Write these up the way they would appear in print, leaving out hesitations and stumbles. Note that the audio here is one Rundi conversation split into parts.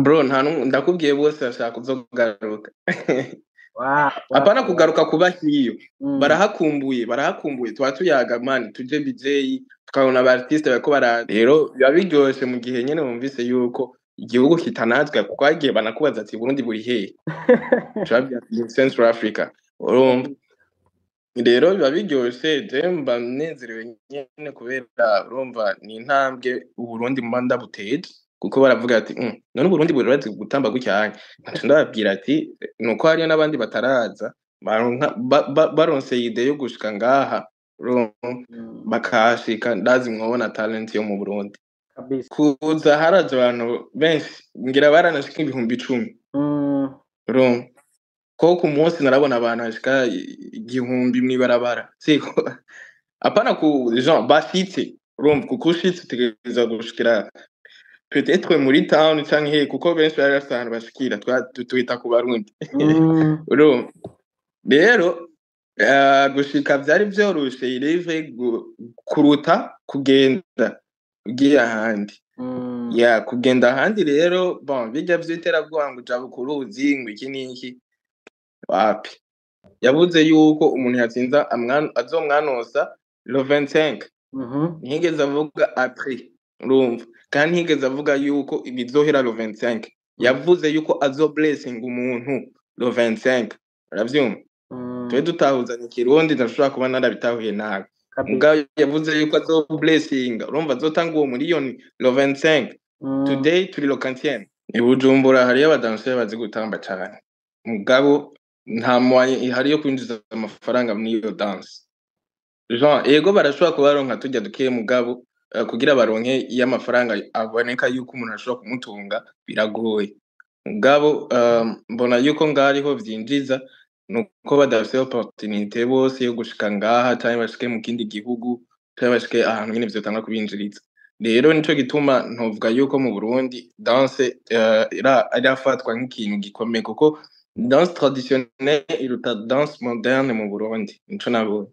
Bro, nta n'umwe ndakubwiye, bose bashaka kuzogaruka. Wow. Apana kugaruka kuba hiyo. Barahakumbuye, barahakumbuye. Tuba tuyaga, man, tuje BJ, tukabona aba artiste bariko bara. Rero biba biryoshe mu gihe nyene wumvise yuko igihugu kitanazwe, kuko hagiye banakubaza ati: "Burundi buri hehe?" Turabwira ati: "Central Africa." Urumva rero biba biryoshe. Je mba nezerewe nyene kubera urumva ni intambwe Uburundi mba ndabuteje, kuko baravuga ati: "None Uburundi burazi gutamba gutya?" Nkaca ndababwira ati nuko hariyo n'abandi bataraza baronka baronse idée yo gushika ngaha, urumva, bakahashika, ndazi mwobona talent yo mu Burundi. Kuza haraje abantu benshi, ngira baranashika 10,000. Urumva ko ku munsi narabona abantu bashika 1,000 mw'ibarabara, siko apana ku genre bashitse, urumva, kuko ushitse utegereza gushikira peut-être muri town canke hehe, kuko benshi bari bafise ahantu bashikira twita ku Barundi. Urumva rero, gushika vyari vyoroshe ireve kuruta kugenda ugiye ahandi. Ya kugenda ahandi rero, bon, bijya vy'iterabwoba ngo ujabuka uruzi, ngo iki n'iki, wapi. Yavuze yuko umuntu yatsinze azomwanosa le 25. Ntiyigeze avuga après, urumva, kandi ntiyigeze avuga yuko bizohera le 25. Yavuze yuko azo blessing umuntu le 25, uravyumva? Twe dutahuzanye ikirundi, ndashobora kuba narabitahuye nabi. Mugabo yavuze yuko azo blessing, urumva, azotanga uwo miliyoni le 25. Today turi le 15. I Bujumbura hariyo abadanseri bazi gutamba cane, mugabo nta moyen ihari yo kwinjiza amafaranga muri iyo danse. Genre ego barashobora kuba baronka turya dukeya, mugabo kugira baronke iyo amafaranga aboneka yuko umuntu ashobora kumutunga biragoye. Mugabo mbona yuko ngaho ariho vyinjiza, nuko badafise opportunité bose yo gushika ngaha canke bashike mu kindi gihugu canke bashike ahantu nyene vyotanga kubinjiriza. Rero nico gituma ntovuga yuko mu Burundi danse irafatwa nk'ikintu gikomeye, kuko danse traditionnelle iruta danse moderne mu Burundi, nico nabonye.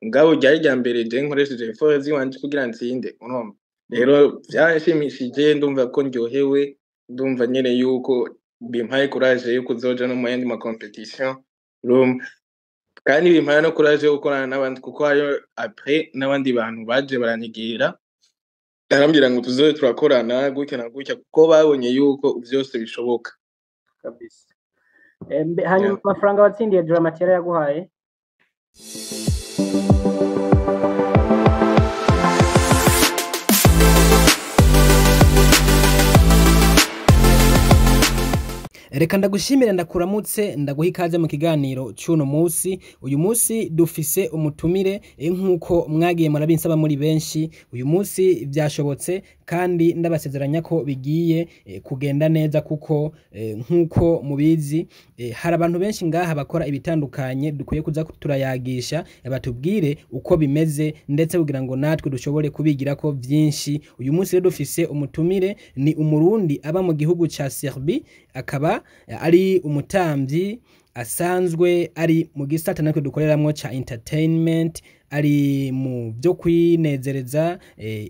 Mugabo ryari irya mbere je nkoresheje effort ziwanje kugira ntsinde, urumva rero vyaranshimishije, ndumva ko ndyohewe, ndumva nyene yuko bimpaye courage yo kuzoja no mu yandi ma competition, urumva, kandi bimpaye no courage yo gukorana n'abandi, kuko hariyo après n'abandi bantu baje baranyegera, barambwira ngo tuzobe turakorana gutya na gutya, kuko babonye yuko vyose bishoboka. Kabisa. Hanyuma amafaranga watsindiye, Drama T yaguhaye? Reka ndagushimire, ndakuramutse, ndaguha ikaze mu kiganiro cy'uno munsi. Uyu munsi dufise umutumire, nk'uko mwagiye murabinsaba muri benshi. Uyu munsi byashobotse kandi ndabasezeranya ko bigiye kugenda neza, kuko nk'uko mubizi, hari abantu benshi ngaha bakora ibitandukanye dukwiye kuza turayagisha, batubwire uko bimeze, ndetse kugira ngo natwe dushobore kubigira ko byinshi. Uyu munsi rero dufise umutumire, ni umurundi aba mu gihugu ca Serbie, akaba ari umutambyi asanzwe ari mu gisata natwe dukoreramwo ca entertainment, ari mu byo kwinezereza,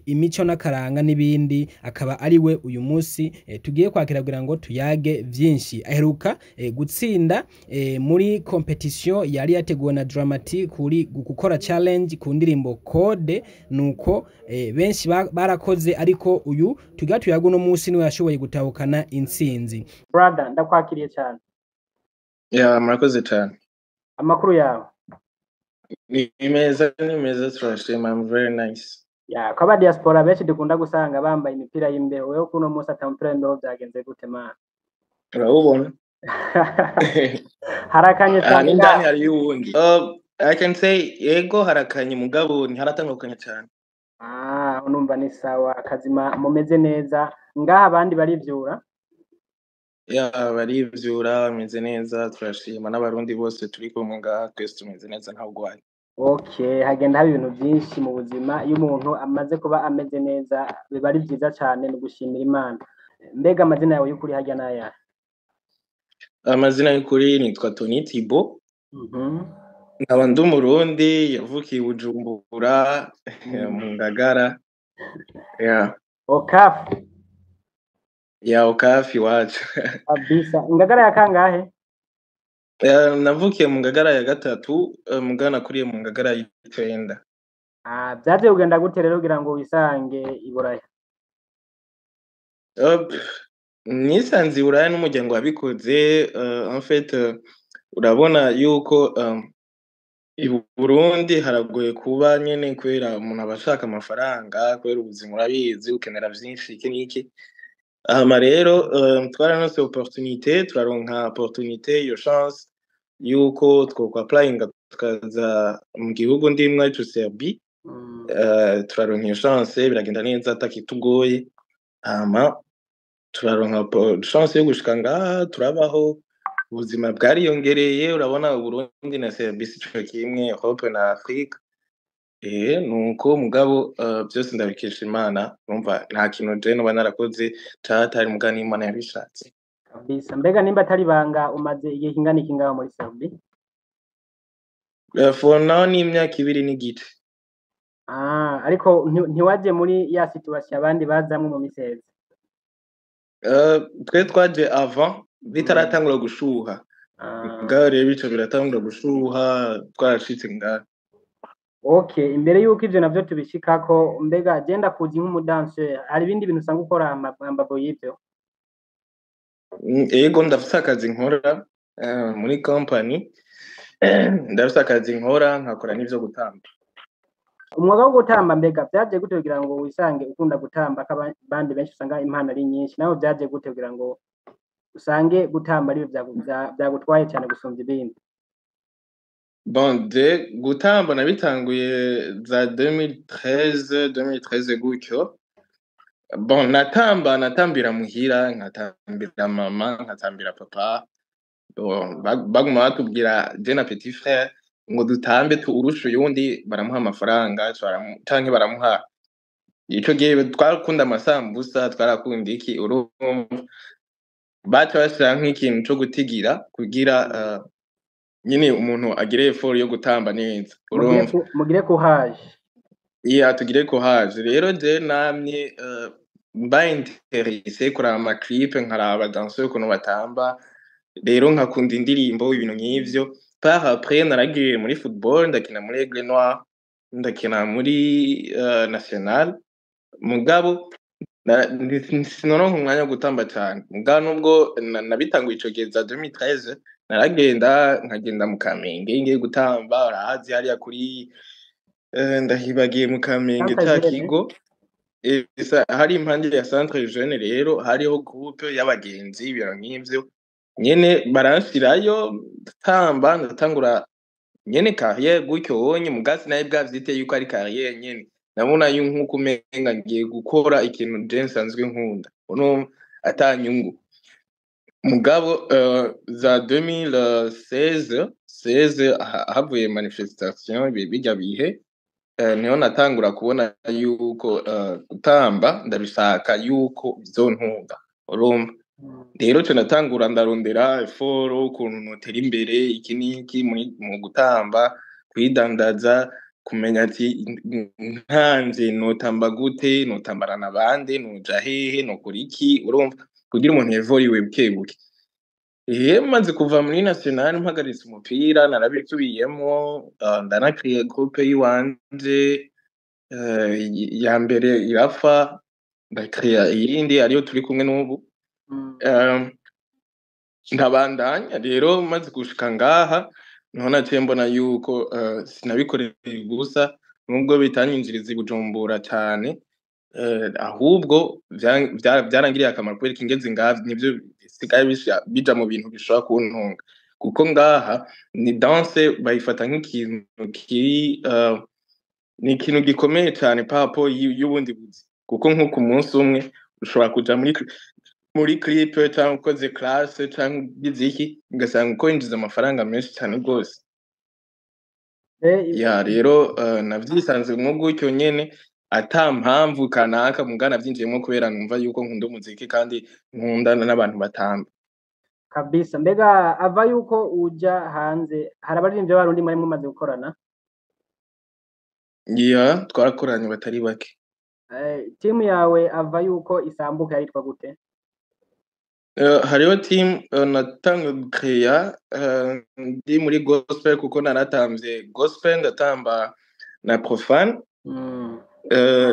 imico n'akaranga n'ibindi. Akaba ari we uyu munsi tugiye kwakira kugira ngo tuyage vyinshi. Aheruka gutsinda muri competition yari yateguwe na Drama T kuri gukora challenge ku ndirimbo Code. Nuko benshi barakoze, ariko uyu tugira tuyaga uno munsi niwe yashoboye gutahukana intsinzi. Brother, ndakwakiriye cyane. Ya, murakoze cane. Amakuru yawe? Ni meza, ni meza, turashima. I'm very nice. Ya ko aba diaspora benshi dukunda gusanga bambaye imipira y'imbeho, wewe kuno munsi ata mupira w'imbeho, byagenze gute, man? Urawubona. Harakanye Ah, cyane? n'indani hariyo uwundi. I can say yego harakanye, mugabo ntiharatandukanye cane. Ah, numva ni sawa, kazima mumeze neza ngaha, abandi barivyura? Ya, barivyura, bameze neza, turashima. N'abarundi bose turi kumwe ngaha twese tumeze neza, nta bugwayi. Okay, hagenda haba ibintu byinshi mu buzima. Iyo umuntu amaze kuba ameze neza biba ari byiza cyane, ni ugushimira Imana. Mbega amazina yawe y'ukuri harya n'ayahe? Amazina y'ukuri nitwa Tony Thibault, nkaba ndi umurundi yavukiye i Bujumbura mu Ngagara, yeah. Okafu. Ya Okafi iwacu. Kabisa. Ngagara ya kangahe? Navukiye mu Ngagara ya gatatu, muga nakuriye mu Ngagara y'icenda. Ah, vyaje kugenda gute rero kugira ngo wisange i Buraya? Nisanze i Buraya n'umuryango wabikoze. En fait, urabona yuko i Burundi haragoye kuba nyene, kubera umuntu aba ashaka amafaranga, kubera ubuzima urabizi ukenera vyinshi, iki n'iki. Hama rero twararonse opportunité, turaronka opportunité, iyo chance yuko twokwapplyinga tukaza mu gihugu ndimwo, arico Serbie. Turaronka iyo chance, biragenda neza atakitugoye, hama turaronka chance yo gushika ngaha, turabaho, ubuzima bwariyongereye. Urabona Uburundi na Serbie sico kimwe, Europe na Afrique. Nuko mugabo vyose ndabikesha Imana, urumva nta kintu je noba narakoze catari, muga n'Imana yabishatse. Kabisa. Mbega nimba atari ibanga, umaze igihe kingana iki ngaho muri Serbie? For now ni imyaka 2 n'igice. Ah, ariko ntiwaje muri ya situation abandi bazamwo mu misezi? Twe twaje avant bitaratangura gushuha. Mugabo rero bico biratangura gushuha twarashitse ngaha. Okay, imbere yuko ivyo navyo tubishikako, mbega je ndakuzi nk'umudanseur, hari ibindi bintu usanga ukora hambavu y'ivyo? Ego, ndafise akazi nkora muri company, ndafise akazi nkora, nkakora n'ivyo gutamba. Umwuga wo gutamba, mbega vyaje gute kugira ngo wisange ukunda gutamba, ko abandi benshi usanga impano ari nyinshi? Nawe vyaje gute kugira ngo usange gutamba arivyo vyagutwaye cane gusumvya ibindi? Bon, je gutamba nabitanguye za 2013, 2013 gutyo. Bon, natamba, natambira muhira, nkatambira mama, nkatambira papa. Bon, baguma batubwira je na petit frère ngo dutambe, urusha uyundi baramuha amafaranga canke baramuha. Ico gihe twarakunda amasambusa, twarakunda iki, urumva baca bashira nk'ikintu co gutigira kugira nyine umuntu agire effort yo gutamba neza. Mugire Urumva mugire courage. Iya, tugire courage. Rero je namye mba intéressé kuraba ama clip, nkaraba danseur ukuntu batamba, rero nkakunda indirimbo, ibintu nk'ivyo. Par après naragiye muri football, ndakina muri Aigle Noir, ndakina muri National, mugabo sinoronka umwanya wo gutamba cane. Mugabo nubwo nabitanguye ico gihe za 2013, naragenda, nkagenda mu Kamenge ngiye gutamba. Urahazi hariya kuri ndahibagiye mu Kamenge Centre ca Jeune. kigo. Hari impande ya Centre Jeune. Rero hariho groupe y'abagenzi, ibintu nk'ivyo nyene, baranshirayo ndatamba, ndatangura nyene carrière gutyo wonye. Muga sinari bwavyite yuko ari carrière nyene, nabona nkuko umenga ngiye gukora ikintu je nsanzwe nkunda, urumva ata nyungu. Mugabo za 2016 16 havuye manifestation bijya bihe, niho natangura kubona yuko gutamba ndabishaka, yuko bizontunga, urumva. Rero ce natangura ndarondera effort ukuntu notera imbere, iki n'iki, mu gutamba, kwidandaza, kumenya ati ntanze notamba gute, notambarana bande, noja hehe, nokora iki, urumva kugira umuntu yevoriwe buke buke. Maze kuva muri National mpagaritse umupira, narabisubiyemwo, ndanakriye groupe yiwanje, ya mbere irapfa, ndakriya iyindi ariyo turi kumwe n'ubu. Ndabandanya rero, maze gushika ngaha niho naciye mbona yuko sinabikoreye ubusa, nubwo bitanyinjiriza i Bujumbura cane, ahubwo vyarangiriye akamaro, kubera ko ingeze ngaha nivyo bisigaye bija mu bintu bishobora kuntunga, kuko ngaha ni danse bayifata nk'ikintu kiri ni ikintu gikomeye cane par rapport y'ubundi buzi, kuko nko ku munsi umwe ushobora kuja muri clip canke ukoze classe canke ugize iki, ugasanga uko winjiza amafaranga menshi cane gose. Ya, rero navyisanzemwo gutyo nyene, ata mpamvu kanaka, muga navyinjiyemwo kubera numva yuko nkunda umuziki kandi nkunda n'abantu batamba. Kabisa. Mbega ava yuko uja hanze, hari abaririmbyi b'Abarundi mwari mumaze gukorana? Ya, twarakoranye batari bake. Timu yawe ava yuko isambuka yaritwa gute? Hariho team natanguye gucreya ndi muri gospel, kuko naratamvye gospel, ndatamba na profane.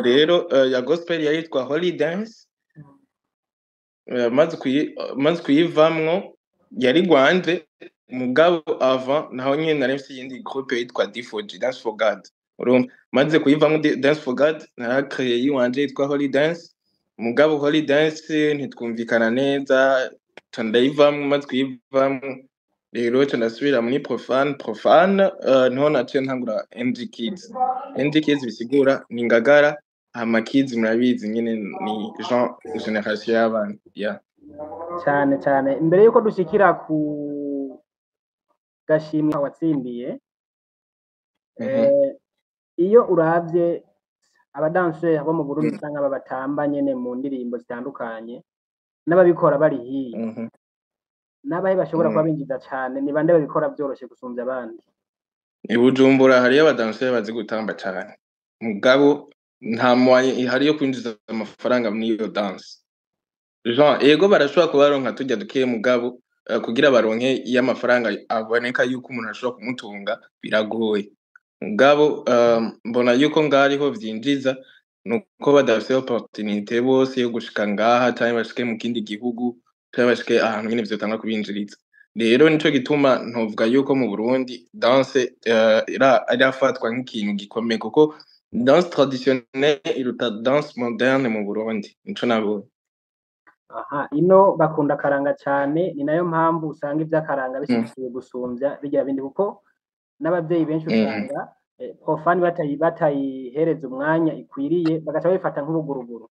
Rero ya gospel yayitwa Holy Dance. Maze kuyivamwo yari gwanje, mugabo avant naho nyene nari mfise iyindi groupe yitwa D4G, Dance for God. Urumva, maze kuyivamwo Dance for God, naracreye yiwanje yitwa Holy Dance, mugabo Holy Dance ntitwumvikana neza, ca ndayivamwo. Maze kuyivamwo rero, ca ndasubira muri profane. Profane niho naciye ntangura NG Kids. NG Kids bisigura ni Ngagara, hama Kids murabizi nyene ni genre génération y'abana, yeah. Cyane cyane. Imbere yuko dushikira ku gashimwe watsindiye, iyo uravye abadanseri bo mu Burundi usanga babatamba nyene mu ndirimbo zitandukanye n'ababikora bari hiya, n'abahe bashobora kuba binjiza cane? Ni bande babikora vyoroshe gusumvya abandi? I Bujumbura hariyo abadanseri bazi gutamba cane, mugabo nta moyen ihari yo kwinjiza amafaranga muri iyo danse. Genre ego, barashobora kuba baronka turya dukeya, mugabo kugira baronke iyo amafaranga aboneka yuko umuntu ashobora kumutunga biragoye. Mugabo mbona yuko ngaho ariho vyinjiza, nuko badafise opportunité bose yo gushika ngaha canke bashike mu kindi gihugu canke bashike ahantu nyene vyotanga kubinjiriza. Rero nico gituma ntovuga yuko mu Burundi danse irafatwa nk'ikintu gikomeye, kuko danse traditionnelle iruta danse moderne mu Burundi, nico nabonye. Aha ino bakunda akaranga cane, ni nayo mpamvu usanga ivy'akaranga bishigikiwe gusumvya birya bindi, kuko n'abavyeyi benshi usanga profane batayihereza umwanya ikwiriye, bagaca babifata nk'ubuguruguru.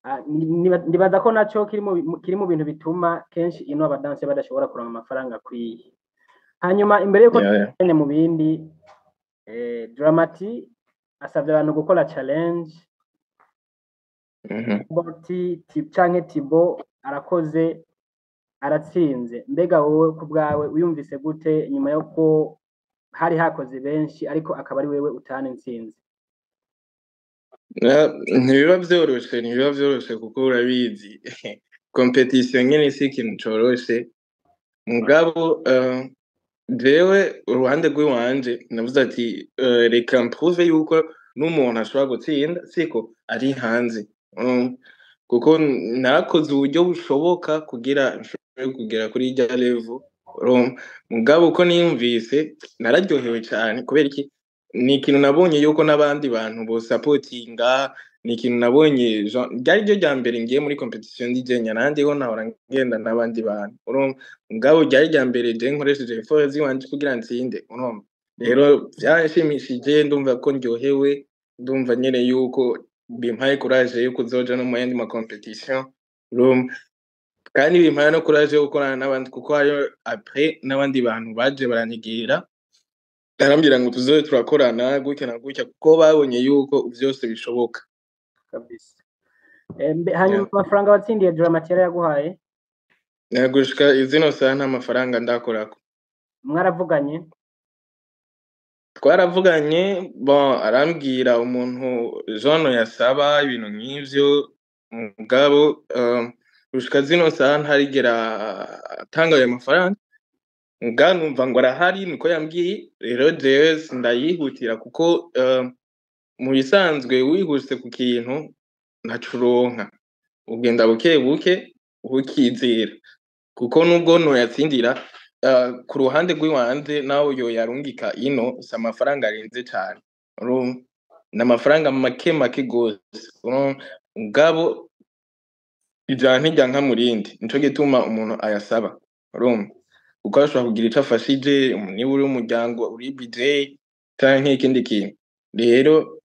Ah, ndibaza ko naco kiri mu bintu bituma kenshi ino abadanse badashobora kuronka amafaranga akwiye. Hanyuma imbere yuko tugende mu bindi, Dramati asavye abantu gukora challenge. Boti canke Tibo arakoze, aratsinze. Mbega wowe ku bwawe wiyumvise gute nyuma yuko hari hakoze benshi ariko akaba ari wewe utahana intsinzi? Ntibiba vyoroshe, ntibiba vyoroshe, kuko urabizi competition nyene si ikintu coroshe. Mugabo jewe uruhande rw'iwanje navuze ati reka mprouve yuko n'umuntu ashobora gutsinda siko ari hanze. Kuko narakoze uburyo bushoboka kugira nshobore kugera kuri irya level, urumva. Mugabo uko niyumvise, nararyohewe cane. Kubera iki? Ni ikintu nabonye yuko n'abandi bantu bosapotinga, ni ikintu nabonye ryari ryo rya mbere ngiye muri competition ndi jenyene, ahandi ho nahora ngenda n'abandi bantu, urumva. Mugabo ryari rya mbere je nkoresheje effort ziwanje kugira ntsinde, urumva. Rero vyaranshimishije, ndumva ko ndyohewe, ndumva nyene yuko bimpaye courage yo kuzoja no mu yandi ma competition, urumva. Kandi bimpaye no courage yo gukorana n'abandi, kuko hariho après n'abandi bantu baje baranyegera, barambwira ngo tuzobe turakorana gutya na gutya, kuko babonye yuko vyose bishoboka. Kabisa. Hanyuma amafaranga watsindiye, Dramati yaguhaye? Gushika izino saha nta mafaranga ndakorako. Mwaravuganye? Twaravuganye, bon, arambwira umuntu jean yasaba ibintu nk'ivyo, mugabo gushika zino saha ntarigera atanga ayo mafaranga. Muga numva ngo arahari, niko yambwiye. Rero jewe sindayihutira, kuko mu bisanzwe wihuse ku kintu ntaco uronka, ugenda buke buke ukizera, kuko nubwo noyatsindira, ku ruhande rw'iwanje nawe yoyarungika ino si amafaranga arenze cane, urumva, ni amafaranga make make gose, urumva. Mugabo ijana ntiryanka mu rindi, nico gituma umuntu ayasaba, urumva, kuko ashobora kugira ico afashije niba uri umuryango uri BJ canke ikindi kintu. Rero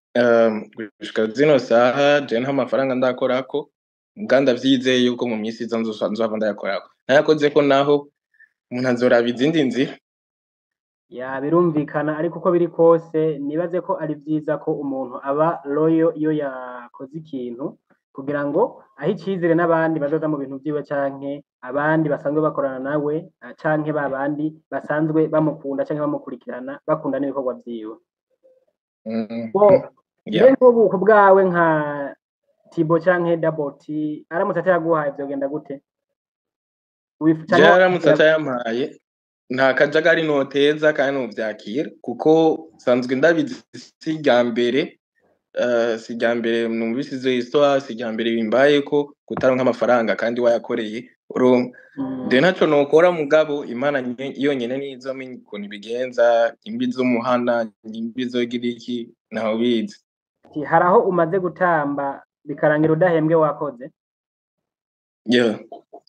gushika zino saha jewe nta mafaranga ndakorako, muga ndavyizeye yuko mu misi iza nzohava ndayakorako. Ntayakozeko naho umuntu azoraba izindi nzira. Ya, birumvikana, ariko uko biri kose nibaze ko ari vyiza ko umuntu aba loyal iyo yakoze ikintu, kugira ngo ahe icizere n'abandi bazoza mu bintu vyiwe, canke abandi basanzwe bakorana nawe, canke ba bandi basanzwe bamukunda canke bamukurikirana, bakunda n'ibikorwa vyiwe. Bo mbe nk'ubu ku bwawe nka Tibo canke Double T aramutse atayaguhaye, vyogenda gute? Jewe aramutse atayampaye, nta kajagari noteza kandi novyakira, kuko sanzwe ndabizi. Si irya mbere, si irya mbere numvise izo histoire, si irya mbere bimbayeko kutaronka amafaranga kandi wayakoreye, urumva. De ntaco nokora, mugabo Imana yonyene niyo izomenya ukuntu ibigenza, nimba izomuhana, nimba izogira iki, ntawubizi. Ati, hari aho umaze gutamba bikarangira udahembwe wakoze? Yeah,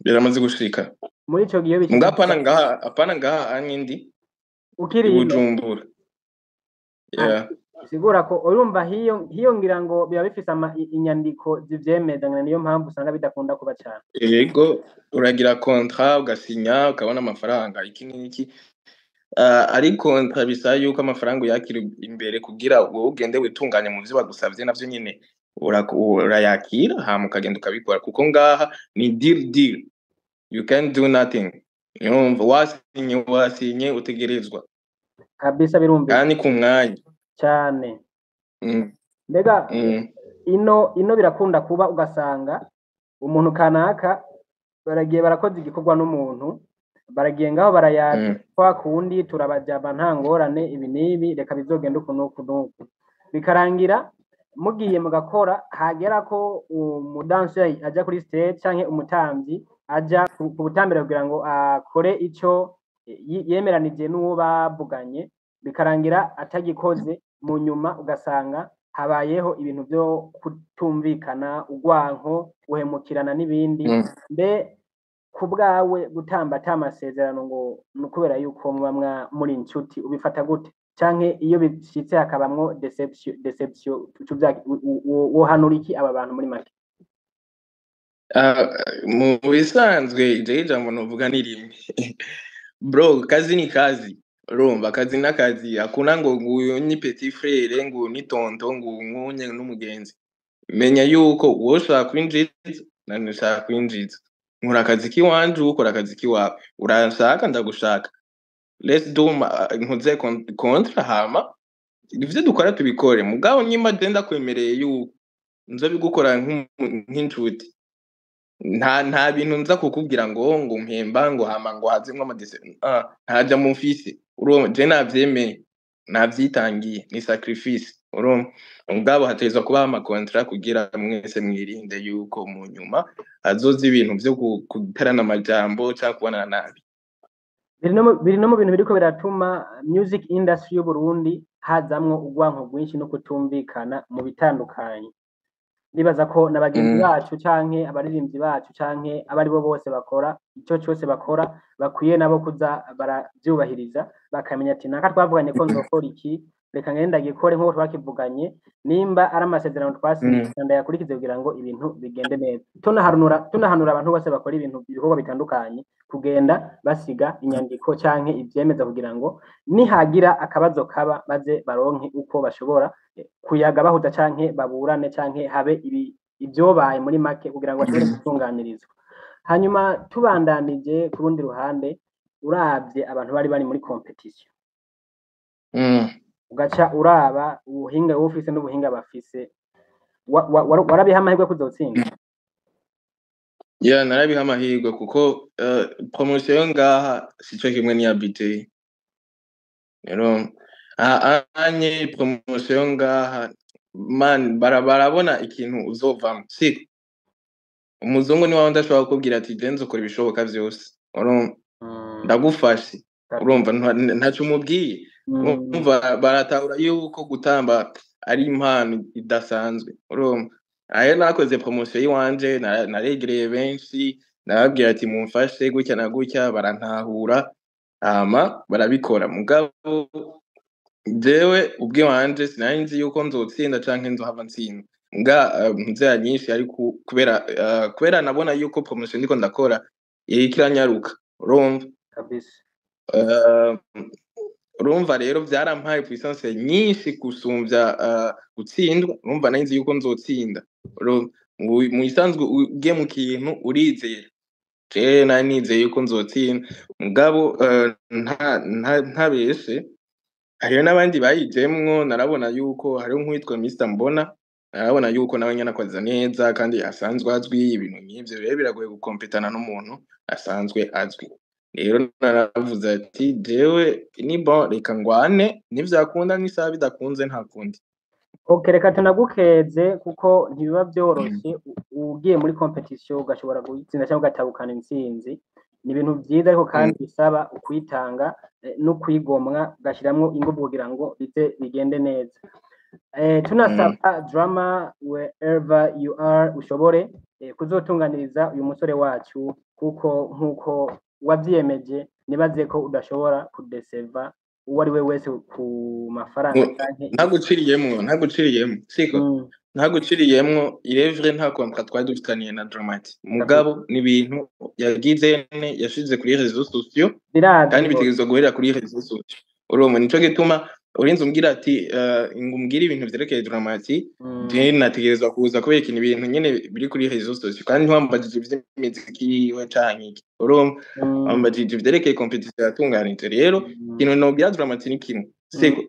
biramaze gushika. Muri ico gihe Muga apana ngaha, apana ngaha anye ndi ukiri i ino? Bujumbura, yeah. Sigura ko urumva hiyo hiyo ngira ngo biba bifise inyandiko zivyemeza, ngira niyo mpamvu usanga bidakunda kuba cane. Yego, uragira contrat, ugasinya, ukabona amafaranga iki n'iki. Ari contrat bisaba yuko amafaranga uyakira imbere kugira wowe ugende witunganye mu vyo bagusavye, navyo nyene urayakira hama ukagenda ukabikora, kuko ngaha ni deal deal, you can do nothing. Urumva, wasinye wasinye, utegerezwa Kabisa, birumvikana. Kandi ku mwanya. Cane. Mbega ino birakunda kuba ugasanga umuntu kanaka baragiye barakoze igikorwa n'umuntu, baragiye ngaho barayaza, kwa kundi turabajaba, nta ngorane, ibi n'ibi, reka bizogenda uku n'uku n'uku, bikarangira mugiye mugakora, hagera ko umudanseri aja kuri stage canke umutamvyi aja ku butambiro kugira ngo akore ico yemeranije n'uwo bavuganye, bikarangira atagikoze. Mu nyuma ugasanga habayeho ibintu vyo kutumvikana, urwanko, guhemukirana n'ibindi. Mbe ku bwawe, gutamba ata masezerano ngo ni ukubera yuko muba muri inshuti, ubifata gute? Canke iyo bishitse hakabamwo deception, wohanura iki aba bantu muri make? Ah, mu bisanzwe jewe ijambo novuga ni rimwe, bro: kazi ni kazi. Urumva, akazi n'akazi, hakuna ngo nguyu ni petit frère, ngo uyu ni tonton, ngo uyu nkunye n'umugenzi. Menya yuko wowe ushaka kwinjiza, nanje nshaka kwinjiza, nkora akazi kiwanje, wowe ukora akazi kiwawe. Uranshaka, ndagushaka, let's do ntuze contrat, hama ivyo dukora tubikore. Mugabo nyimba je ndakwemereye yuko nzobigukora nk'incuti, nta bintu nza kukubwira ngo mpemba, ngo hama ngo hazemwo amadese, ah, ntaja mu mfise. Urumva, je navyemeye, navyitangiye, ni sacrifice, urumva. Mugabo hategerezwa kubaho ama contrat kugira mwese mwirinde yuko mu nyuma hazoza ibintu vyo guterana amajambo canke kubonana nabi. Biri no mu bintu biriko biratuma music industry y'u Burundi hazamwo urwanko rwinshi no kutumvikana mu bitandukanye. Ndibaza ko na bagenzi bacu canke abaririmbyi bacu canke abari bo bose bakora ico cose bakora, bakwiye nabo kuza baravyubahiriza, bakamenya ati naka twavuganye ko nzokora iki, reka ngende ndagikore nk'uko twakivuganye, nimba ari amasezerano twasinye, ndayakurikize kugira ngo ibintu bigende neza. Tunahanura abantu bose bakora ibintu, ibikorwa bitandukanye, kugenda basiga inyandiko canke ivyemeza kugira ngo nihagira akabazo kaba, baze baronke uko bashobora kuyaga bahuza canke baburane canke habe ibi ivyobaye muri make, kugira ngo bashobore gutunganirizwa. Hanyuma tubandanije ku rundi ruhande, uravye abantu bari bari muri competition, ugaca uraba ubuhinga wowe ufise n'ubuhinga bafise, warabiha amahirwe kuzotsinda? Yeah, narabiha amahirwe, kuko promotion yo ngaha sico kimwe n'iya BJ. Rero anye promotion yo ngaha, man, barabona ikintu uzovamwo. Siko umuzungu ni wawundi ashobora kukubwira ati je nzokora ibishoboka vyose, urumva, ndagufashe. Urumva, ntaco umubwiye. Urumva, baratahura yuko gutamba ari impano idasanzwe. Urumva, ayo nakoze promotion yiwanje, naregereye benshi, nababwira ati mumfashe gutya na gutya, barantahura, hama barabikora. Mugabo jewe ubwiwanje sinari nzi yuko nzotsinda canke nzohava ntsinda. Muga nzera nyinshi, ariko kubera nabona yuko promotion ndiko ndakora iriko iranyaruka, urumva. Urumva rero vyarampaye puissance nyinshi gusumvya gutsindwa. Urumva, nari nzi yuko nzotsinda. Urumva, mu bisanzwe ugiye mu kintu urizera, jewe nari nizeye yuko nzotsinda. Mugabo ntabeshe, hariho n'abandi bayijemwo, narabona yuko hariho nk'uwitwa Mr Mbona. Arabona yuko nawe nyene akoze neza kandi asanzwe azwi, ibintu nk'ivyo rero biragoye gukompetana n'umuntu asanzwe azwi. Rero naravuze ati jewe ni bon, reka ngwane, nivyakunda n'isaha, bidakunze nta kundi. Okay, reka tunagukeze kuko ntibiba vyoroshe ugiye muri competition ugashobora gutsinda cyangwa ugatahukana intsinzi. Ni ibintu vyiza, ariko kandi bisaba ukwitanga no kwigomwa, ugashiramwo inguvu kugira ngo bize bigende neza. Tunasaba Drama, wherever you are, ushobore kuzotunganiriza uyu musore wacu, kuko nkuko wavyiyemeje nibaze ko udashobora kudeseva uwo ari we wese ku mafaranga canke Ntaguciriyemwo, siko? Ntaguciriyemwo, il est vrai, nta contrat twari dufitaniye na Dramati, mugabo ni ibintu yagize ne yashize kuri réseaux sociaux Birazwi kandi rwose. Bitegerezwa guhera kuri réseaux sociaux, urumva? Nico gituma urinze umbwira ati ngo umbwire ibintu vyerekeye Dramati, je nategerezwa kuza kubera ikintu, ibintu nyene biri kuri réseaux sociaux, kandi ntiwambajije ivy'imiziki yiwe canke iki, urumva? Wambajije ivyerekeye competition yatunganije. Rero ikintu nobwira Dramati ni kimwe, siko?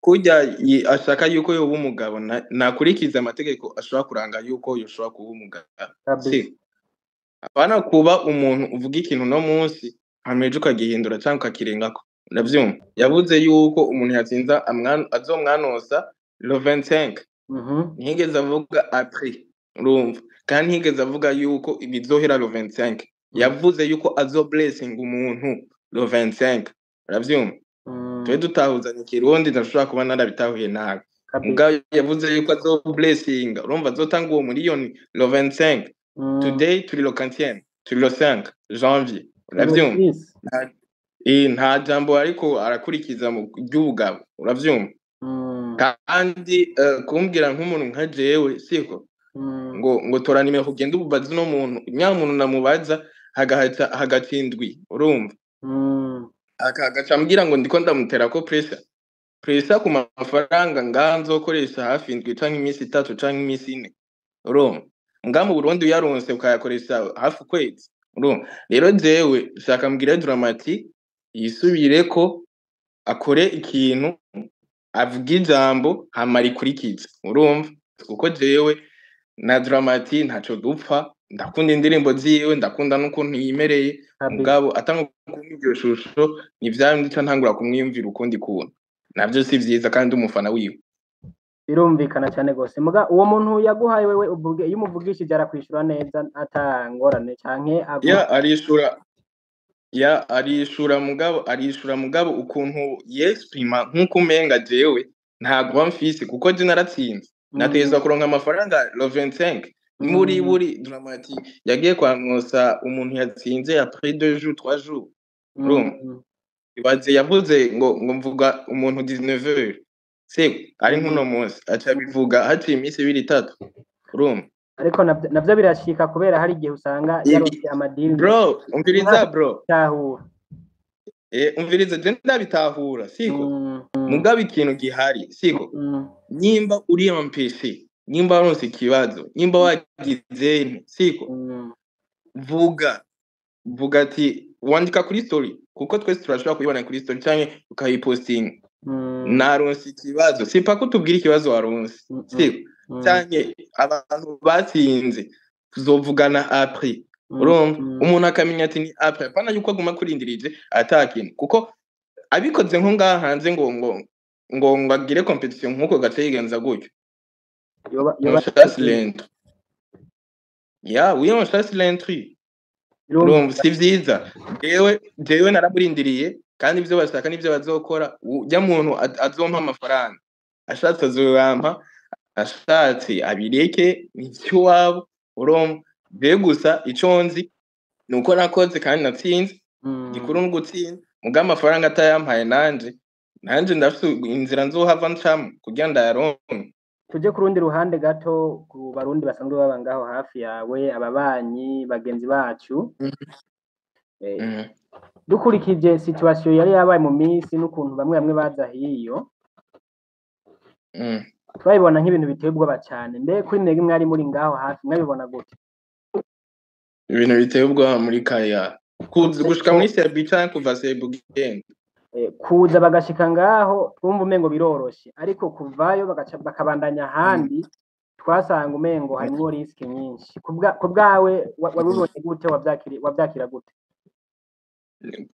Kurya ashaka yuko yoba umugabo, nakurikiza amategeko ashobora kuranga yuko yoshobora kuba umugabo, siko? Apana kuba umuntu uvuga ikintu no munsi, hama ejo ukagihindura canke ukakirengako, uravyumva? Yavuze yuko umuntu yatsinza azomwanosa le 25. Ntiyigeze avuga après, urumva? Kandi ntiyigeze avuga yuko bizohera le 25. Yavuze yuko azo blessing umuntu le 25, uravyumva? Twe dutahuzanye ikirundi, ndashobora kuba narabitahuye nabi. Mugabo yavuze yuko azo blessing, urumva, azotanga uwo miliyoni le 25. Today turi le 15, turi le 5 janvier, uravyumva? Six. Nta jambo ariko arakurikiza mu ry'ubugabo, uravyumva? Kandi kumbwira nk'umuntu nka jewe, siko? Ngo tora nimero ugende ubaze uno muntu, nyamuntu namubaza hagahaca hagaca indwi, urumva? Agaca ambwira ngo ndiko ndamuterako pressure ku mafaranga ngaha nzokoresha hafi indwi canke iminsi 3 canke iminsi 4, urumva? Ngaha mu Burundi uyaronse ukayakoresha hafi ukwezi, urumva? Rero jewe shaka mbwire Dramati yisubireko, akore ikintu, avuge ijambo hama rikurikize, urumva? Kuko jewe na Dramati ntaco dupfa, ndakunda indirimbo ziwe, ndakunda n'ukuntu yimereye. Mugabo atanga kumpa iryo shusho, ni vya bindi nca ntangura kumwiyumvira ukundi kuntu, navyo si vyiza kandi umufana wiwe. Birumvikana cyane gose. Muga uwo muntu yaguhaye wewe, uvuge, iyo umuvugishije arakwishura neza ata ngorane canke Ya, arishura, ya, arishura, mugabo arishura, mugabo ukuntu yexprima nk'uko umenga jewe nta droit mfise, kuko je naratsinze, nategerezwa kuronka amafaranga le 25. Muri buri Dramati yagiye kwamwosa umuntu yatsinze après 2 jours, 3 jours, urumva? Ibaze yavuze ngo mvuga umuntu 19 heures, se ari nk'uno munsi aca bivuga haciye iminsi 2, 3, urumva? Ariko navyo birashika, kubera hari igihe usanga yaronse amadini. Bro, umviriza, bro. Tahura. Umviriza, je ndabitahura, siko? Mugabo ikintu gihari, siko? Nyimba uri MPC, nyimba waronse ikibazo, nyimba wagize nte, siko? Vuga ati wandika kuri story, kuko twese turashobora kuyibona kuri story canke ukayipostinga: "Naronse ikibazo." Si paka utubwira ikibazo waronse, siko? Canke abantu batsinze tuzovugana après, urumva? Umuntu akamenya ati ni après, apana yuko aguma kurindirije ata kintu, kuko abikoze nko ngaha hanze ngo agire competition nkuko gace yigenza gutyo, Yoba on chasse l'intrus. Ya, oui, on chasse l'intrus. Urumva, si vyiza. Jewe naramurindiriye, kandi ivyo bashaka n'ivyo bazokora, ujya muntu azompa amafaranga, ashatse azoyampa, ashatse abireke, ni ivy'iwabo, urumva? Jewe gusa ico nzi ni uko nakoze kandi natsinze. Gikuru ni ugutsinda, muga amafaranga atayampaye, nanje ndafise inzira nzohava ncamwo kugira ndayaronke. Tuje ku rundi ruhande gato, ku Barundi basanzwe baba ngaho hafi yawe, ababanyi bagenzi bacu. Dukurikije situation yari yabaye mu minsi n'ukuntu bamwe bamwe baza hiyo, twabibona nk'ibintu biteye ubwoba cyane. Mbe kuri mwebwe mwari muri ngaho hafi, mwabibona gute? Ibintu biteye ubwoba muri kaya, kuza gushika muri Serbia canke kuva Serbia ugenda? Kuza bagashika ngaho twumva umengo biroroshe, ariko kuvayo bagaca bakabandanya ahandi twasanga umengo harimwo risque nyinshi. Ku bwawe wabibonye gute, wavyakira gute?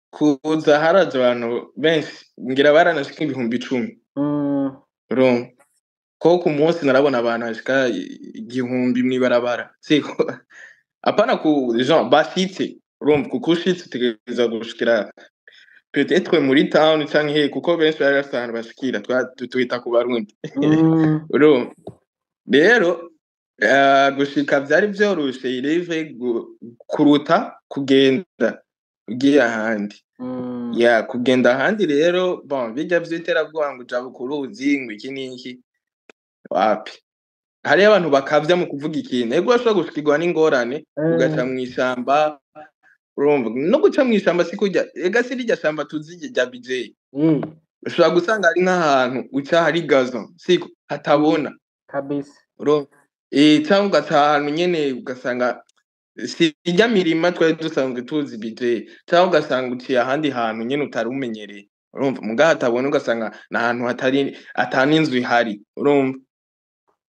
Kuza haraje abantu benshi, ngira baranashika 10,000. Urumva ko ku munsi narabona abantu bashika 1,000 mw'ibarabara, siko apana ku genre bashitse, urumva, kuko ushitse utegerezwa gushikira peut-être muri town canke he, kuko benshi bari bafise ahantu bashikira, twita ku Barundi. Urumva rero, gushika vyari vyoroshe ireve kuruta kugenda ugiye ahandi. Ya, kugenda ahandi rero, bon, birya vy'iterabwoba ngo ujabuka uruzi, ngo iki n'iki, wapi, hariyo abantu bakavya mu kuvuga ikintu. Ego, urashobora gushikirwa n'ingorane ugaca mw'ishamba, urumva, no guca mw'ishamba si kurya, ega si rirya shamba tuzi rya BJ. Ushobora gusanga ari nk'ahantu uca hari gazon, siko hatabona. Urumva, canke ugaca ahantu nyene ugasanga si irya mirima twari dusanzwe tuzi BJ, canke ugasanga uciye ahandi hantu nyene utari umenyereye, urumva, muga hatabona, ugasanga ni ahantu hatari ata n'inzu ihari, urumva,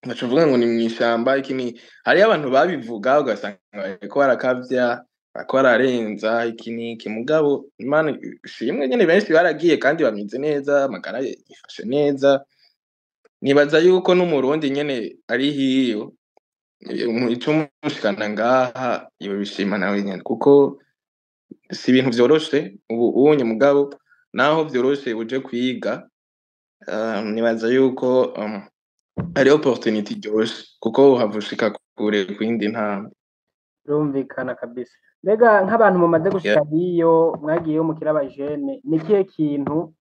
ugaca uvuga ngo ni mw'ishamba iki. Ni hariyo abantu babivuga, ugasanga bariko barakavya, bariko bararenza iki n'iki. Mugabo Imana ishimwe nyene, benshi baragiye kandi bameze neza, amagara yifashe neza. Nibaza yuko n'Umurundi nyene ari hiyo, ico mushikana ngaha yobishima nawe nyene, kuko si ibintu vyoroshe ubu unye. Mugabo naho vyoroshe uje kwiga, nibaza yuko ari opportunity iryoshe, kuko uhava ushika kure kuyindi ntambwe. Birumvikana kabisa. Mbega nk'abantu mumaze gushika hiyo, mwagiyeyo mukiri abajene, ni ikihe kintu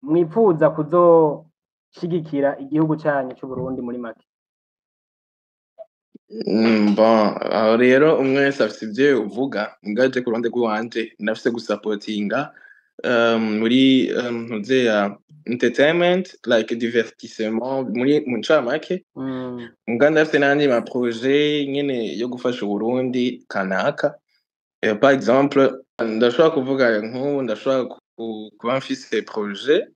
mwipfuza kuzoshigikira igihugu canyu c'Uburundi muri make? Bon, aho rero umwe wese afise ivyo uvuga. Mugaje ku ruhande rw'iwanje ndafise gusapotinga muri ntuzeya entertainment, like divertissement muri mu ncamake. Muga ndafise n'ayandi ma projet nyene yo gufasha Uburundi kanaka. Par exemple, ndashobora kuvuga nk'ubu ndashobora kuba mfise projet,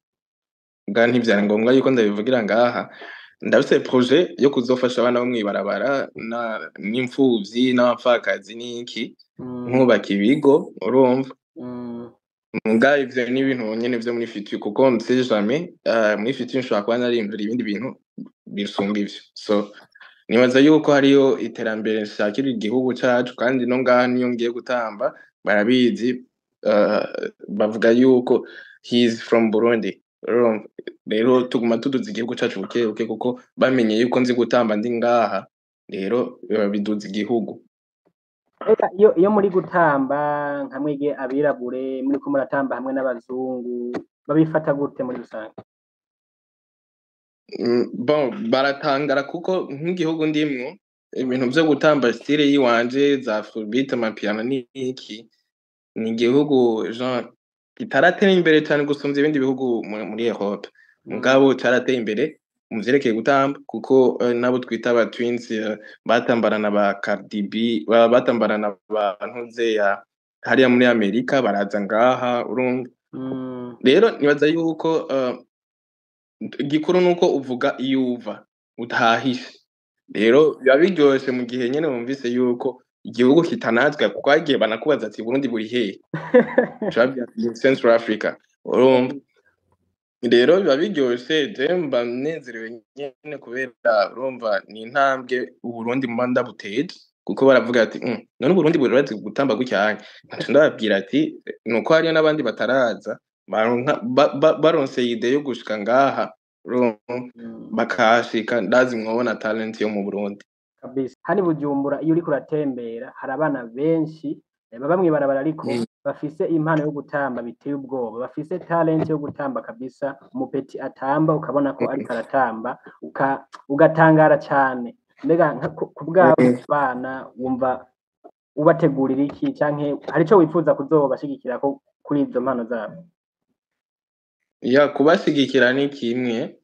muga ntivyari ngombwa yuko ndabivugira ngaha. Ndafise projet yo kuzofasha abana bo mw'ibarabara n'imfuvyi n'abapfakazi n'iki, nkubaka ibigo, urumva. Muga ivyo ni ibintu nyene vyo muri future, kuko on ne sait jamais, muri future nshobora kuba nariyumvira ibindi bintu bisumba ivyo. So nibaza yuko hariyo iterambere nshakira igihugu cacu, kandi no ngaha niyo ngiye gutamba barabizi, bavuga yuko he is from Burundi. Urumva rero tuguma tuduza igihugu cacu buke buke, kuko bamenye yuko nzi gutamba ndi ngaha, rero biduza igihugu. Mbega iyo muri gutamba nka mwebwe abirabure, muriko muratamba hamwe n'abazungu, babifata gute muri rusange? Bon, baratangara, kuko nk'igihugu ndimwo ibintu vyo gutamba style yiwanje za afrobeat, amapiano n'iki, ni igihugu genre kitaratera imbere cane gusumvya ibindi bihugu muri Europe. Mugabo carateye imbere mu vyerekeye gutamba, kuko nabo twita aba twins, batambana na ba Cardi B, batambana na ba ntuzeya hariya muri Amerika, baraza ngaha, urumva. Rero nibaza yuko igikuru nuko uvuga iyo uva utahishe. Rero biba biryoshe mu gihe nyene wumvise yuko igihugu kitanazwe, kuko hagiye banakubaza ati: "Burundi buri hehe?" Uca ubabwira ati: "Central Africa." Urumva rero biba biryoshe. Je mba nezerewe nyene, kubera urumva ni intambwe Uburundi mba ndabuteje, kuko baravuga ati: "None Uburundi burazi gutamba gutya?" Nkaca ndababwira ati nuko hariyo n'abandi bataraza baronka baronse idée yo gushika ngaha, urumva, bakahashika, ndazi mwobona talent yo mu Burundi. Kabisa. Hano i Bujumbura iyo uriko uratembera hari abana benshi baba mw'ibarabara, ariko bafise impano yo gutamba biteye ubwoba, bafise talent yo gutamba kabisa. Umupeti atamba ukabona ko ariko aratamba ugatangara cane. Mbega ku bwawe bana wumva ubategurira iki, canke hari ico wifuza kuzobashigikirako kuri izo mpano zabo? Ya, kubashigikira ni kimwe,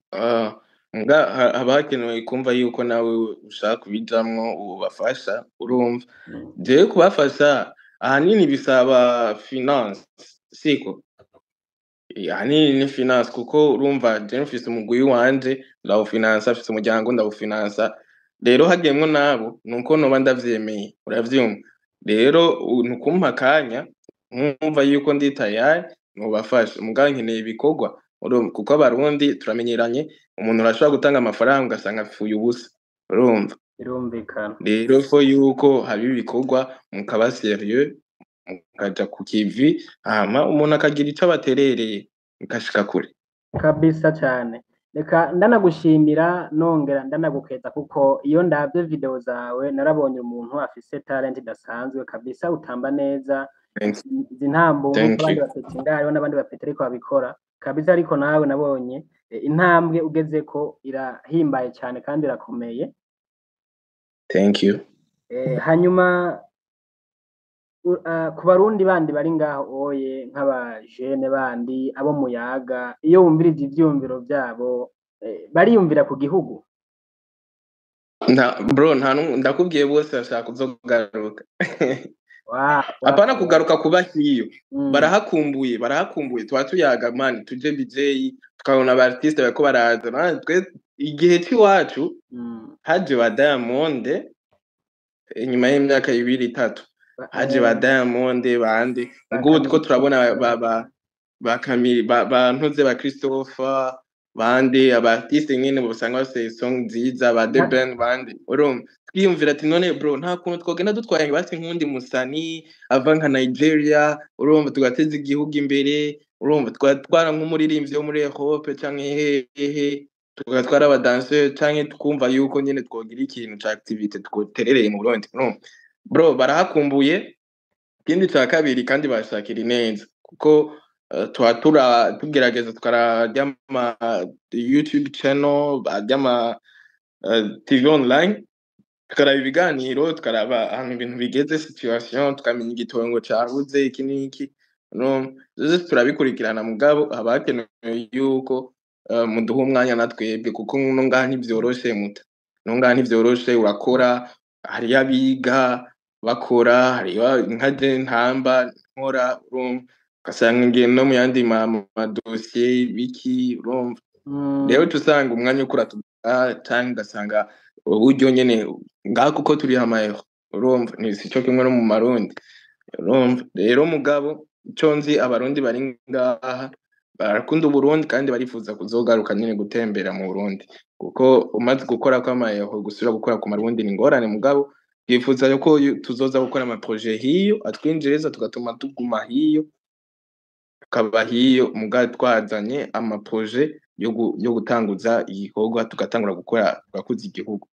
nga haba hakenewe kumva yuko nawe ushaka kubijamwo ubafasha, urumva. Jewe kubafasha ahanini bisaba finance, siko? Ahanini ni finance, kuko urumva je mfise umugwi wanje ndawufinansa, mfise umuryango ndawufinansa. Rero hagiyemwo nabo nuko noba ndavyemeye, uravyumva. Rero nukumpa akanya nkumva yuko ndi tayari nobafasha, mugabo nkeneye ibikorwa, urumva, kuko abarundi turamenyeranye, umuntu arashobora gutanga amafaranga ugasanga apfuye ubusa, urumva. Birumvikana. Rero faut yuko haba ibikorwa, mukaba sérieux, mukaja ku kivi, hama umuntu akagira ico abaterereye mugashika kure. Kabisa cane. Reka ndanagushimira nongera ndanagukeza, kuko iyo ndavye video zawe narabonye umuntu afise talent idasanzwe kabisa, utamba neza. Thank you. Izi ntambo nk'uko Thank abandi you. bapeti ngaha, hariho n'abandi bapeti ariko babikora kabisa, ariko nawe nabonye intambwe ugezeko irahimbaye cane kandi irakomeye. Thank you. Hanyuma ku barundi bandi bari ngaho oye, nk'abajene bandi abo muyaga, iyo wumvirije ivyiyumviro vyabo, bariyumvira ku gihugu? Nta bro, nta numwe ndakubwiye, bose bashaka kuzogaruka. Wa Apana kugaruka kuba hiyo. Barahakumbuye, barahakumbuye. Tuba tuyaga man, tuje BJ, tukabona aba artiste bariko baraza. Man, twe igihe c'iwacu haje ba Diamond inyuma y'imyaka 2, 3. Haje ba Diamond bande. Ubwo ubu turiko turabona ba Camille, ba Ntuze, ba Christopher bande, aba artiste nyene usanga bafise song nziza, ba The Ben bande, urumva twiyumvira ati none bro, nta kuntu twogenda dutwaye basi nk'uwundi musani ava nka Nigeria, urumva, tugateza igihugu imbere, urumva, twatwara nk'umuririmbyi wo muri Europe canke hehe, tugatwara aba danseur, canke tukumva yuko nyene twogira ikintu ca activité twoterereye mu Burundi, urumva bro, barahakumbuye. Ikindi ca kabiri kandi bashakira ineza, kuko tuba tugerageza tukararya ama YouTube channel, arya ama TV online, tukaraba ibiganiro, tukaraba ahantu ibintu bigeze, situation, tukamenya igitongo cabuze iki n'iki, no vyose turabikurikirana. Mugabo haba hakenewe yuko muduha umwanya na twebwe, kuko no ngaha ntivyoroshe muta, no ngaha ntivyoroshe. Urakora, hariyo abiga bakora, hariyo nka je ntamba nkora, urumva, ugasanga ngiye no mu yandi madosiye biki, urumva. Rero uca usanga umwanya uriko uratugora, canke ugasanga uburyo nyene ngaha, kuko turiha amayero, urumva, ni sico kimwe no mu Marundi, urumva. Rero mugabo ico nzi, abarundi bari ngaha barakunda Uburundi kandi barifuza kuzogaruka nyene gutembera mu Burundi, kuko umaze gukora kw'amayero gusubira gukora ku Marundi ni ingorane. Mugabo twifuza yuko tuzoza gukora ama projet hiyo atwinjiriza, tugatuma tuguma hiyo, tukaba hiyo, mugabo twazanye ama projet yo gutanguza igikorwa, tugatangura gukora, tugakuza igihugu.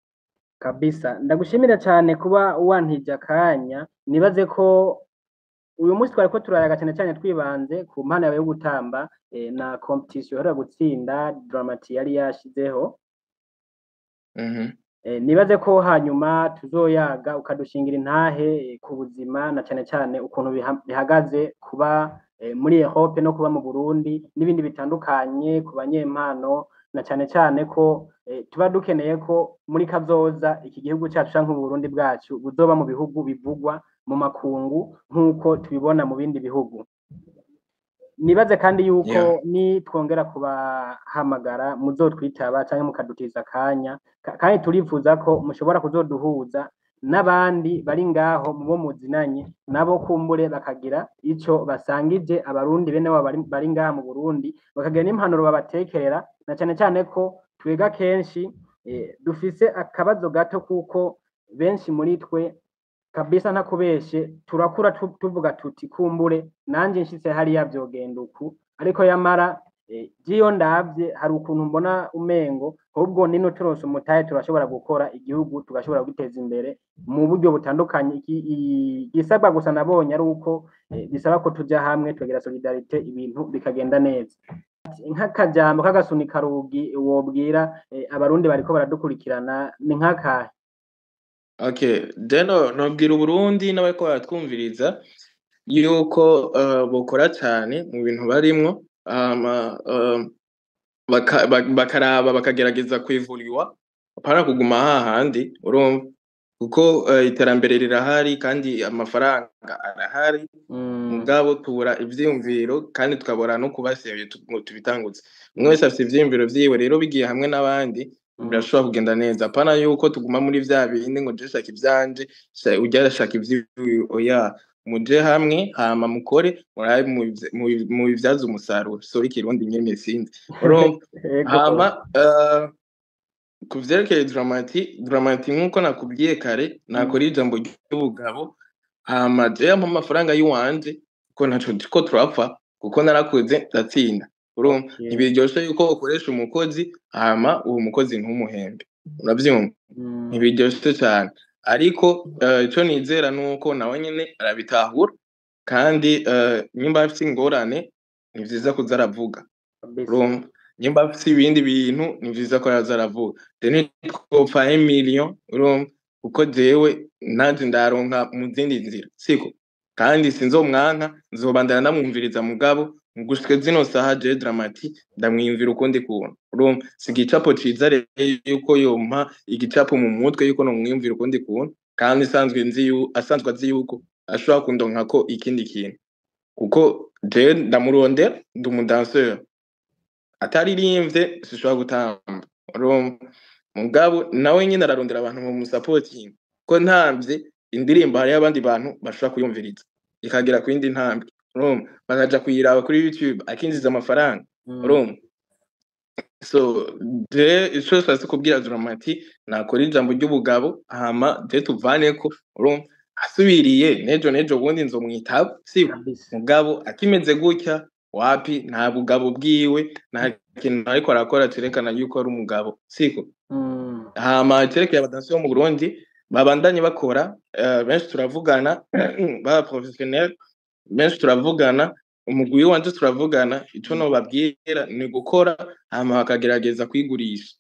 Kabisa, ndagushimira cyane kuba wantije akanya. Nibaze ko uyu munsi twariko turayaga cyane cyane twibanze ku mpano yawe yo gutamba na competition iheruka gutsinda Dramati yari yashizeho. Nibaze ko hanyuma tuzoyaga ukadushingira intahe ku buzima, na cyane cyane ukuntu bihagaze kuba muri Europe no kuba mu Burundi n'ibindi bitandukanye ku banyempano, na cyane cyane ko tuba dukeneye ko muri kazoza iki gihugu cyacu canke Uburundi bwacu buzoba mu bihugu bivugwa mu makungu nk'uko tubibona mu bindi bihugu. Nibaze kandi yuko ni twongera kubahamagara muzotwitaba canke mukadutiza akanya. Kandi turifuza ko mushobora kuzoduhuza n'abandi bari ngaho mubo muzinanye nabo, kumbure bakagira ico basangije abarundi bene wabo bari ngaha mu Burundi, bakagira n'impanuro babatekerera, na cane cane ko twega kenshi dufise akabazo gato, kuko benshi muri twe kabisa ntakubeshe turakura tuvuga tuti kumbure nanje nshitse hariya vyogenda uku, ariko yamara jiyo ndavye hari ukuntu mbona umengo ahubwo nino turonse umutahe turashobora gukora igihugu, tugashobora kugiteza imbere mu buryo butandukanye. Igisabwa gusa nabonye ari uko bisaba ko tuja hamwe, tukagira solidarité, ibintu bikagenda neza. Nk'akajambo k'agasunika rugi wobwira abarundi bariko baradukurikirana ni nk'akahe? Okay, rero nobwira Uburundi n'abariko baratwumviriza yuko bokora cane mu bintu barimwo, hama bakaraba bakagerageza kwivuriwa, apana kuguma hahandi, urumva. Kuko iterambere rirahari kandi amafaranga arahari, mugabo tubura ivyiyumviro kandi tukabura no kubasebye ngo tubitangutse. Umwe wese afise ivyiyumviro vyiwe, rero bigiye hamwe n'abandi birashobora kugenda neza. Apana yuko tuguma muri vya bindi ngo je shaka ivyanje, urya arashaka ivyiwe, oya. Muje hamwe hama mukore, murabe mubivyaze umusaruro. Sorry, Ikirundi nyene sinzi. Urumva? Ego. Hama ku vyerekeye Drama-T, Drama-T nk'uko nakubwiye kare, nakora ijambo ry'ubugabo, hama jewe ampa amafaranga y'iwanje, kuko ntaco turiko turapfa, kuko narakoze ndatsinda. Urumva? Ntibiryoshe yuko ukoresha umukozi hama uwo mukozi ntumuhembe. Uravyumva? Ntibiryoshe cane. Ariko ico nizera nuko nawe nyene arabitahura, kandi nimba afise ingorane ni vyiza kuza aravuga. Urumva? Nimba afise ibindi bintu ni vyiza ko yaza aravuga. Rero ntitwopfa 1 million, urumva? Kuko jewe nanje ndaronka mu zindi nzira, siko? Kandi sinzomwanka, nzobandanya ndamwumviriza, mugabo gushika zino saha jewe Drama-T ndamwiyumvira ukundi kuntu. Urumva? Si igicapo ciza rero yuko yompa igicapo mu mutwe yuko nomwiyumvira ukundi kuntu, kandi nsanzwe nzi asanzwe azi yuko ashobora kundonkako ikindi kintu. Kuko jewe ndamurondera, ndi umudanseur. Ataririmbye sinshobora gutamba. Urumva? Mugabo nawe nyene ararondera abantu bamusapotinga. Ko ntamvye indirimbo hariho abandi bantu bashobora kuyumviriza, ikagera ku yindi ntambwe. Urumva? Bakaja kuyiraba kuri YouTube, akinjiza amafaranga. Urumva? So je ico nshatse kubwira Drama-T, nakora ijambo ry'ubugabo, hama je tuvaneko. Urumva? Asubiriye nejo nejo bundi nzomwitaba, siko? Kabisa. Mugabo akimeze gutya, wapi, nta bugabo bwiwe, nta kintu ariko arakora cerekana yuko ari umugabo, siko? Hama cerekeye abadanseurs bo mu Burundi babandanye bakora, benshi turavugana, baba professionnel benshi turavugana, umugwi wanje turavugana. Ico nobabwira ni gukora, hama bakagerageza kwigurisha,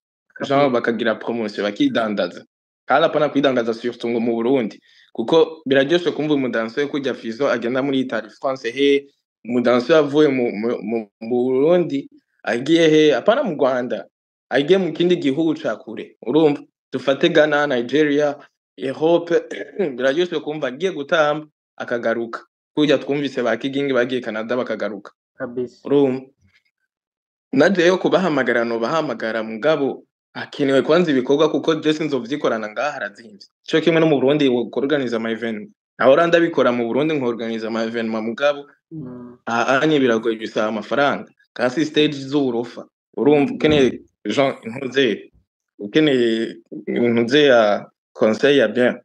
genre bakagira promotion, bakidandaza. Kandi apana kwidandaza surtout ngo mu Burundi, kuko biraryoshe kumva umudanseur kurya Fizo agenda muri Italie, France, he umudanseur avuye mu Burundi agiye he, apana mu Rwanda, agiye mu kindi gihugu ca kure. Urumva? Dufate Ghana, Nigeria, Europe, biraryoshe kumva agiye gutamba akagaruka, kurya twumvise ba Kigingi bagiye Canada bakagaruka. Urumva? Najeyo kubahamagara nobahamagara, mugabo hakenewe kwanza ibikorwa, kuko je sinzovyikorana ngaha, harazimvye. Ico kimwe no mu Burundi worganiza ama event, ahora ndabikora mu Burundi, nkorganiza ama event, mugabo ahanye biragoye, bisaba amafaranga kasi stage z'uburofa. Urumva, ukeneye genre intuze, ukeneye intuze ya conseil ya bien.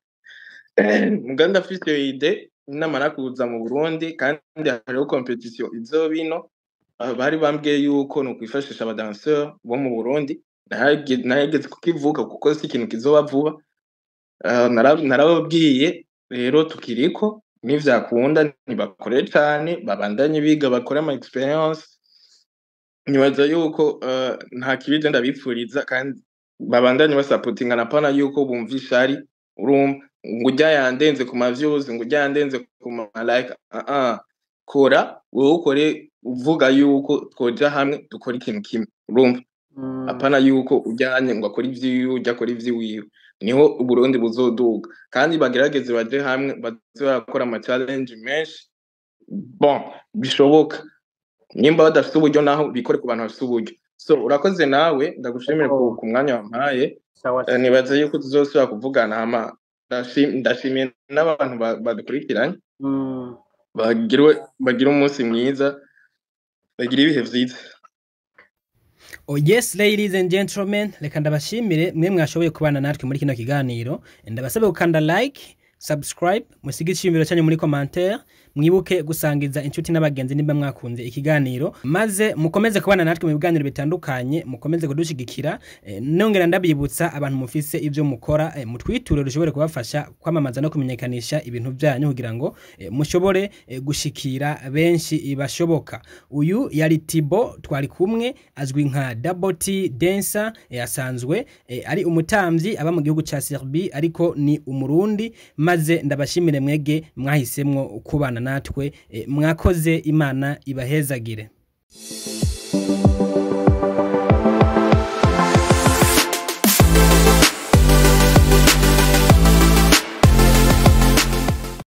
Mugabo ndafise iyo idée namara kuza mu Burundi, kandi hariho competition izoba ino. Bari bambwiye yuko nokwifashisha abadanseurs bo mu Burundi. Narigeze kukivuga, kuko si ikintu kizoba vuba. Narababwiye rero tukiriko, nivyakunda ntibakore cane, babandanye biga, bakore ama experience. Nibaza yuko nta kibi je ndabipfuriza, kandi babandanye basapotingana, apana yuko bumva ishari. Urumva, ngo urya yandenze ku ma views, ngo urya yandenze ku ma like. Ah ah, kora wewe, ukore uvuga yuko twoja hamwe dukora ikintu kimwe. Urumva? Apana yuko ujyanye ngo akore ivyiwe, urya akore ivyiwiwe. Niho Uburundi buzoduga. Kandi bagerageze baje hamwe, baze barakora ama challenge menshi, bon bishoboka. Nimba badafite uburyo, naho bikore ku bantu bafite uburyo. So urakoze nawe, ndagushimire ku mwanya wampaye. Sawa. Nibaza yuko tuzosubira kuvugana. Hama ndashimiye n'abantu badukurikiranye. Bagire umunsi mwiza, bagire ibihe vyiza. Oh yes, ladies and gentlemen, reka ndabashimire mwe mwashoboye kubana natwe muri kino kiganiro. Ndabasabe gukanda like, subscribe, musige iciyumviro cyanyu muri commentaire, mwibuke gusangiza inshuti n'abagenzi nimba mwakunze ikiganiro, maze mukomeze kubana natwe mu biganiro bitandukanye, mukomeze kudushigikira. Nongera ndabibutsa abantu mufise ibyo mukora, mutwiture dushobore kubafasha kwamamaza no kumenyekanisha ibintu byanyu kugira ngo mushobore gushikira benshi bashoboka. Uyu yari Tibo twari kumwe, azwi nka Double T Dancer, asanzwe ari umutamvyi aba mu gihugu ca Serbie, ariko ni Umurundi. Maze ndabashimire mwege mwahisemwo kubana natwe, mwakoze, Imana ibahezagire.